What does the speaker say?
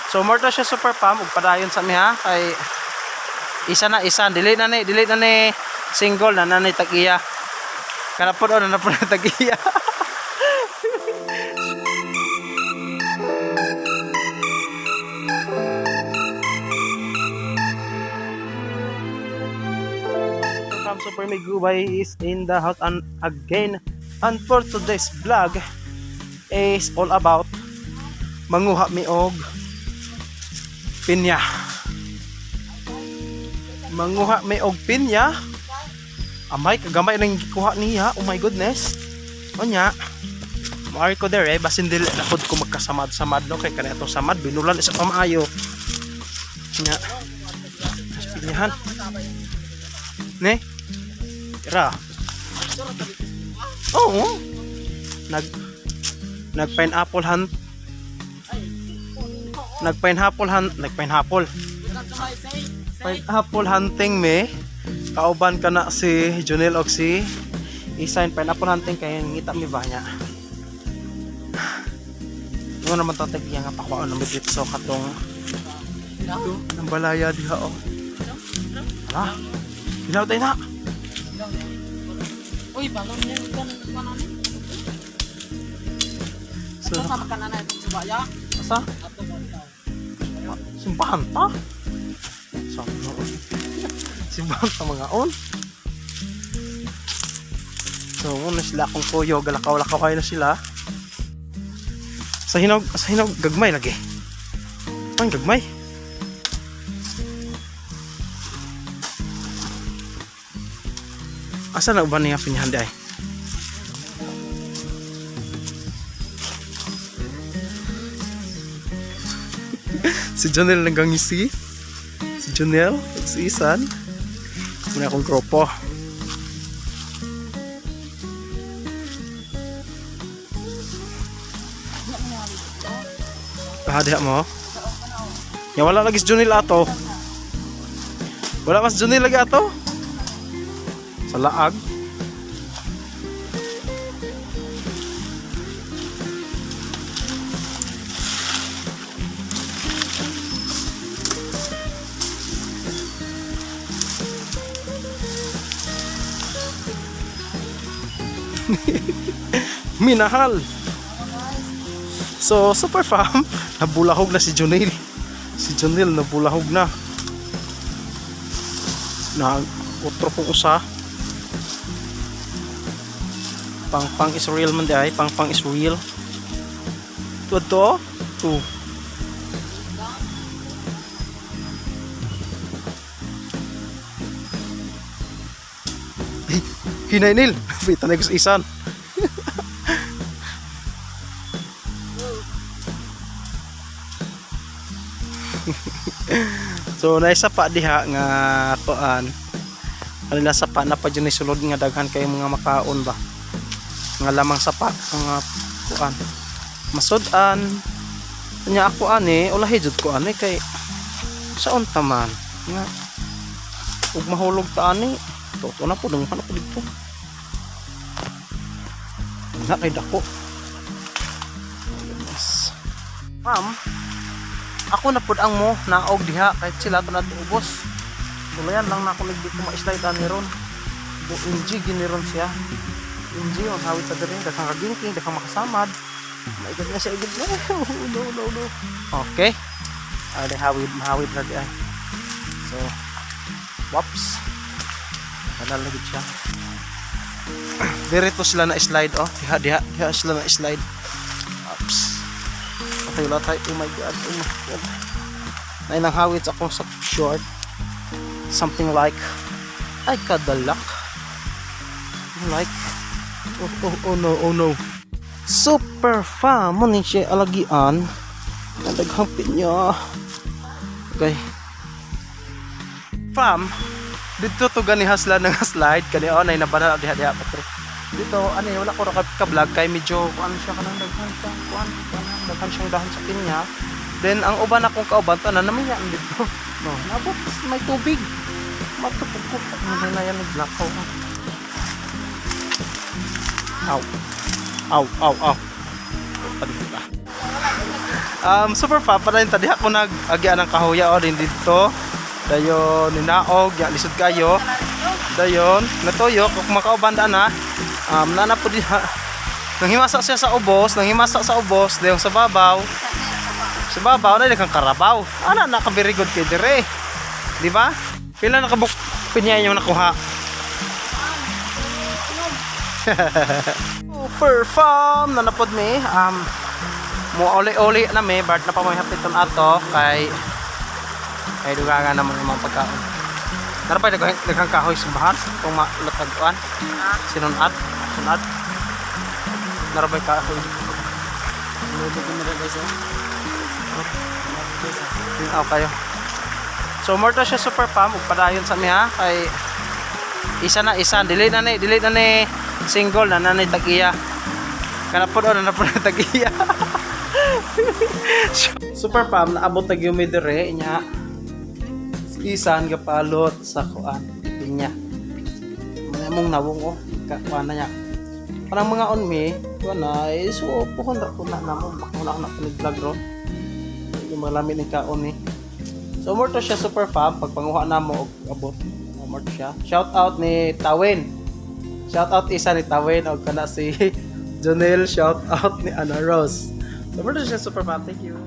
So more to siya, super fam, ug padayon sa mi ha kay isa na isa dili na ni single na na ni tag-iya. Kana pod oh, na pod na tag-iya. Super fam, Super Migubay is in the house and again. And for today's vlog is all about manguha mi og pinya. Manguha mi og pinya. Amay, kagamay nang gikuha niya. Oh my goodness. Onya. Maari ko there eh, basin dili na pud ko magkasamad-samad no kay kani atong samad binulan isa pa maayo. Nya. Tas pinyahan. Ne? Tira. Oo. Nag nag pineapple hunt. Nag pineapple hunt, nag pineapple. Pineapple hunting me. Kauban ka na si Junel og si Isan pineapple hunting kay ngita mi ba niya. Mo naman to tag nga pakuan na dito so katong dito ng balaya diha oh. Hala. Hilaw tayo na. Uy, balon niya ito ng kanan. So, Ito sa makanan na itong subaya. asa? Ato ba ito? Simbahan ta? Sa ano? Simbahan ta mga on. So, muna sila akong kuyo, galakaw-lakaw kayo na sila. Sa hinog, gagmay lagi. Ang gagmay. Asa na uban niya pinyahan di ay? Si Jonel nagangisi. Si Jonel, at si Isan. Muna akong grupo. Ah, diha mo? Ya, wala lagi si Jonel ato. Wala mas Jonel lagi ato. Sa laag. Minahal. So, super fam, nabulahog na si Junil. Si Junil nabulahog na. Na utro kong usa. Pang pang is real man di ay, pang pang is real. Tuwad to? To. Ay, hinay nil. Wait, tanay ko sa isan. So naisa pa diha nga kuan. Kanila sapa na pa dyan ni sulod nga daghan kay mga makaon ba. Nga lamang sapa mga kuan. Masud-an. Nya ako ani ulahi jud ko ani kay saon ta man nga ug mahulog ta ani. Toto na po dunghan ako dito. Na kay dako. Goodness. Ma'am, ako na pud ang mo naog diha kahit sila to ubos. Tulayan lang na ako nagdi ko ma-slide ani ron. Do NG gini ron siya. NG ang hawit ta diri daghang kagingking, daghang makasamad. Maigad na siya igid na. No, no, no. Okay. Ay, hawid, mahawid na di ay. So, whoops. Kanal na gid siya. Dire to sila na slide oh. Diha diha diha sila na slide. Oops. Patay wala tayo. Oh my God. Oh my God. Nainang hawit ako sa short. Something like, ay kadalak. Like, oh, oh, oh no, oh no. Super fam. Mo ni siya alagian. Nadaghang pinya. Okay. Fam, dito to gani hasla ng slide kani oh nay nabana diha diha patre. Dito ani wala ko ra ka vlog kay medyo kuan siya kanang daghan siya kuan kuan daghan siyang dahan sa pinya. Then ang uban akong kauban tanan naman yan dito. No, nabot may tubig. Matupog ko ano na yan naglakaw. Aw. Aw, aw, aw. Padito ka. Super pa pa rin tadi ako nag-agyan ng kahoya o din dito. Dayon ninaog, ya lisod kayo. Dayon natuyo kung makauban daan na. Nana po diha. Nanghimasa siya sa ubos, nanghimasa sa ubos, dayon sa babaw. Sa babaw na kang karabaw. Ana na ka very good kay dire. Di ba? Pila na kabuk pinya yung nakuha? Super farm na napod mi. Mo uli-uli na mi but na pa may hapiton ato kay ay dugangan naman yung mga pagkaon. Tara pa daghang daghang kahoy sa bahan kung malataguan. Sinunat, sunat. Narabay kahoy. Lubog ko na guys oh. Tinaw kayo. So more to siya, super farm ug padayon sa miha kay isa na isa dili na ni single na na ni tag-iya. Kana pod o na pod na tag-iya. Super farm naabot na gyud mi dire nya. Isan gapalot sa kuan pinya. Mga mong nawong oh ka kuan na niya. Parang mga on me, kuan na eh, so puhon ra ko na namo baka wala ko na vlog ro. Yung malami ng kaon ni. So more to siya, super fam pag panguha na mo og abot. More to siya. Shout out ni Tawin. Shout out isa ni Tawin og kana si Jonel, shout out ni Ana Rose. So more to siya, super fam. Thank you.